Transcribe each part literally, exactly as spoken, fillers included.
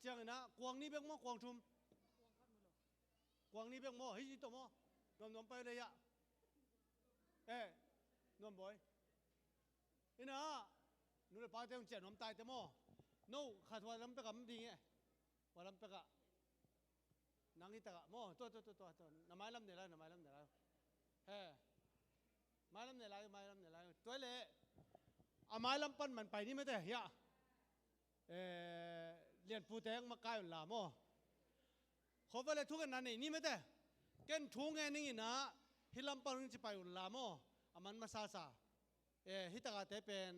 Ciangin ah kuang nih bek maw, kuang thum? Kuang nih bek maw, hih tawh maw? Nuam nuam pai le ya. Eh, nuam bawi. Ina, nu le pate hong ciah nuam taite maw? No khat hua lam pekah om ding e. Hua lam pekah. Nang hi takah maw? Tua, tua, tua, tua, tua. Na mailam ne lai, na mailam ne lai. He. Mailam ne lai, mailam ne lai. Tua le. A mailam pan man pai ni mate, ya. Eh, lianpute hong makai un la maw? Khawvel le thungetna nei ni mate. Ken thu ngen ning ina, hih lam pan hong ci pai un la maw? A man masasa. Eh, hih takate pen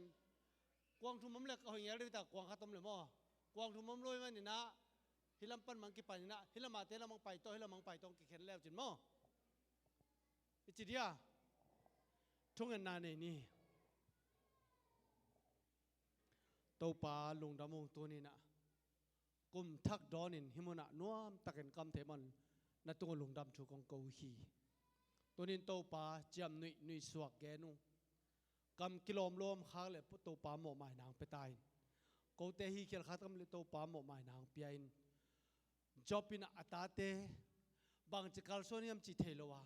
kuang thum om le ka hoih ngel deuh, hih tak kuang khat om le maw? Kuang thum om lo hi man ina, hih lam pan mang kipan ina, hih lamate lam mang pai tawh, hih lam mang pai tawh kikhen leu cin maw? I ci dia. Thungetna nei ni. Topa lungdam ung tuni-in ah. Kum thak dawnin hih munah nuamtakin kam thei man na tungah lungdam thu kong ko hi. Tuni-in Topa ciamnuih nuihsuak gen ung. Kam kilawmlawm khak le Topa mawhmai nang pia ta in. Kote hi khial khat kam le Topa mawhmai nang pia in. Job in a tate bangci kalsuan hiam cih thei lo a,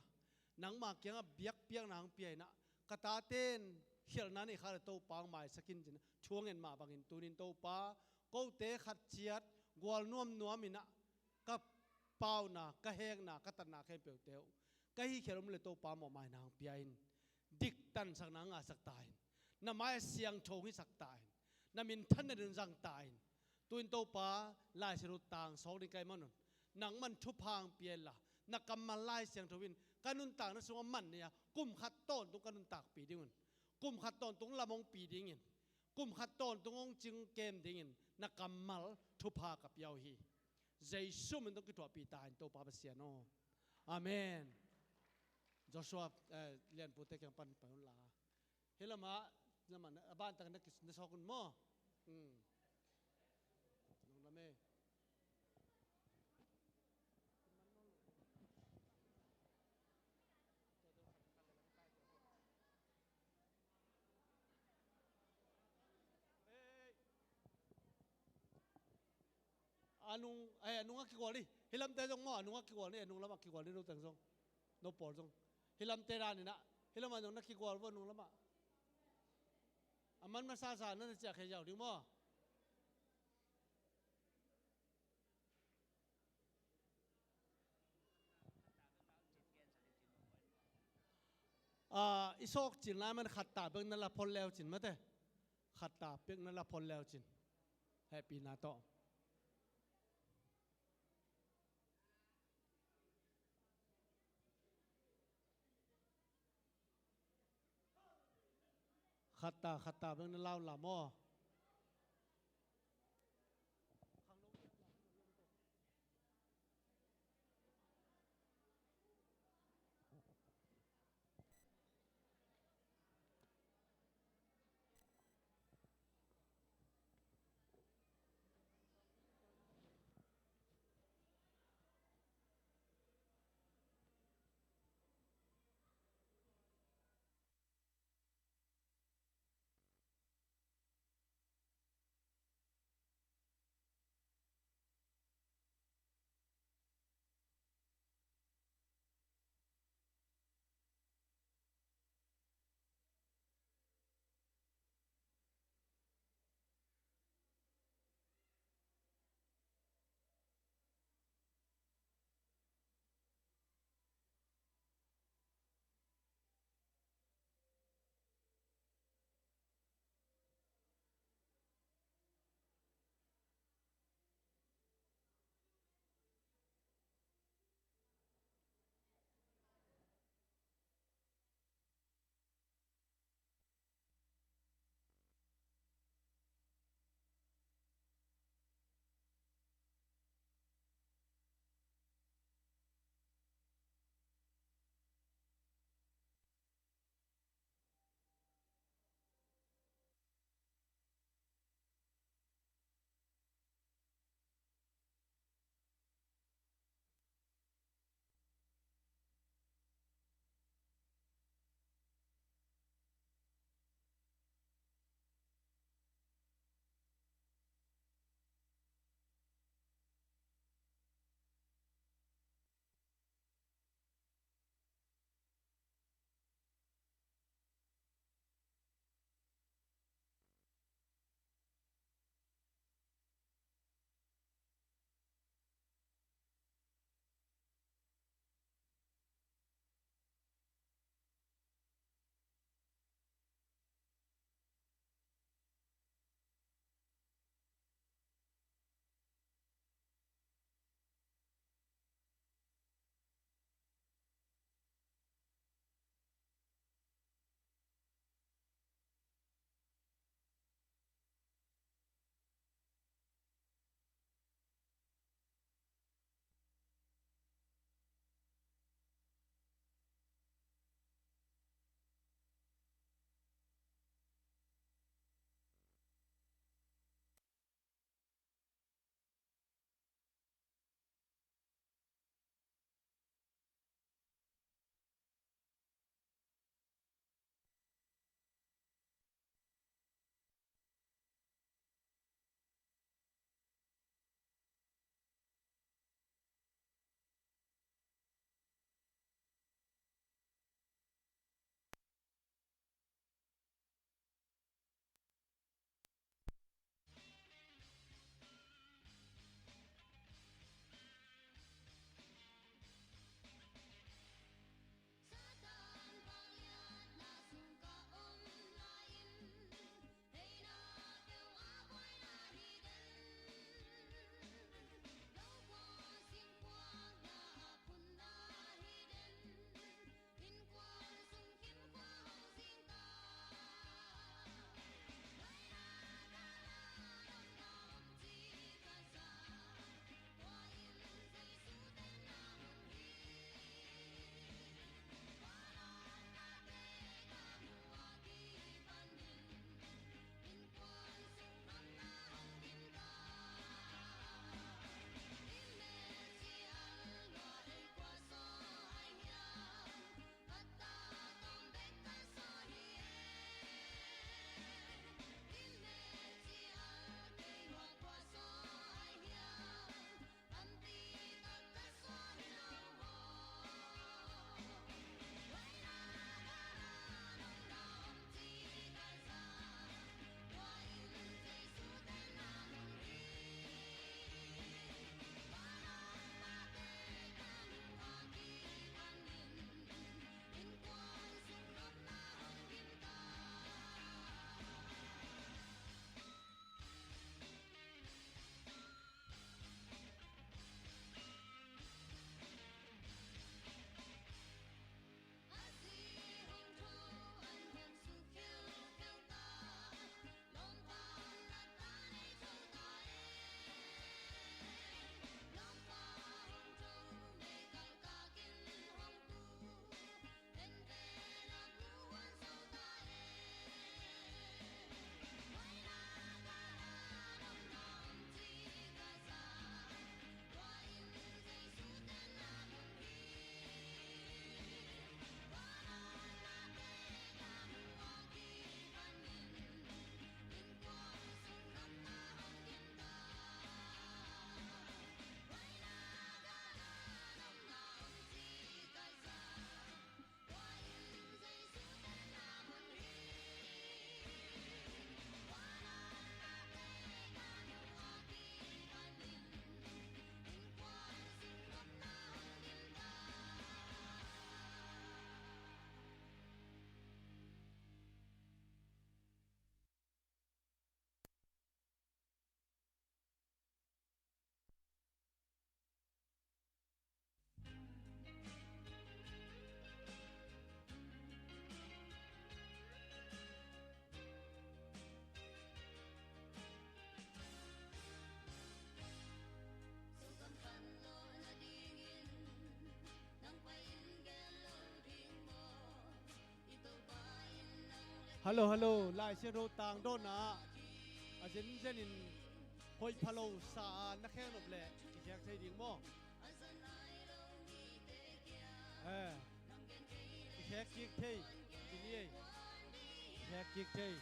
nangma kiangah biakpiakna hong pia in ah, ka tate in khialhna nei khak le Topa hong maisak in cin thu a ngen mah bangin tuni-in Topa, kote khat ciat gual nuamnuam in ah, ka pauna, ka hekna, ka tatna khempeuhte uh ka hi khial om le Topa mawhmaina hong pia in. Diktansakna ngahsak ta in. Na mai a siangtho hong hisak ta in. Na minthanna ding zang ta in. Tu-in Topa, Lai Siangtho tang sawk ding ka hih manun, nangman thupha hong pia inla, na kammal Lai Siangtho in ka nuntakna sungah man nei a, kum khat tawntung ka nuntakpih ding un. Kum khat tawntung lam hong pih dingin, kum khat tawntung hong cing kem dingin na kammal thupha ka pia uh hi. Jesu min tawh kithuahpih ta in Topa Pasian aw. Amen. Joshua, eh, lianpute kiang pan pai un la. Hih lamah, lamah na, a ban tak na kis, na sawk un maw? Hmm. Nong lam e. A nung, eh, a nungah kigual ni. Hih lamte zong maw, a nungah kigual ni, a nung lamah kigual ni, no teng zong. No pawl zong. Hih lamte dan in ah, hih lamah zong na kigual vo, a nung lamah. A man masasa na na ciah khia ziau ding maw? Ah, i sawk cin lai man khat ta bek na la phol leu cin mate. Khat ta bek na la phol leu cin. Hehpihna tawh. Khat ta, khat ta bek na lau la maw? Hallo, hallo. Lai Siangtho tangdawnna ah a zenzenin hoih phalo sa a na khek nop leh i khek thei ding maw? Eh, i khek kik thei. I ni ei. I khek kik thei.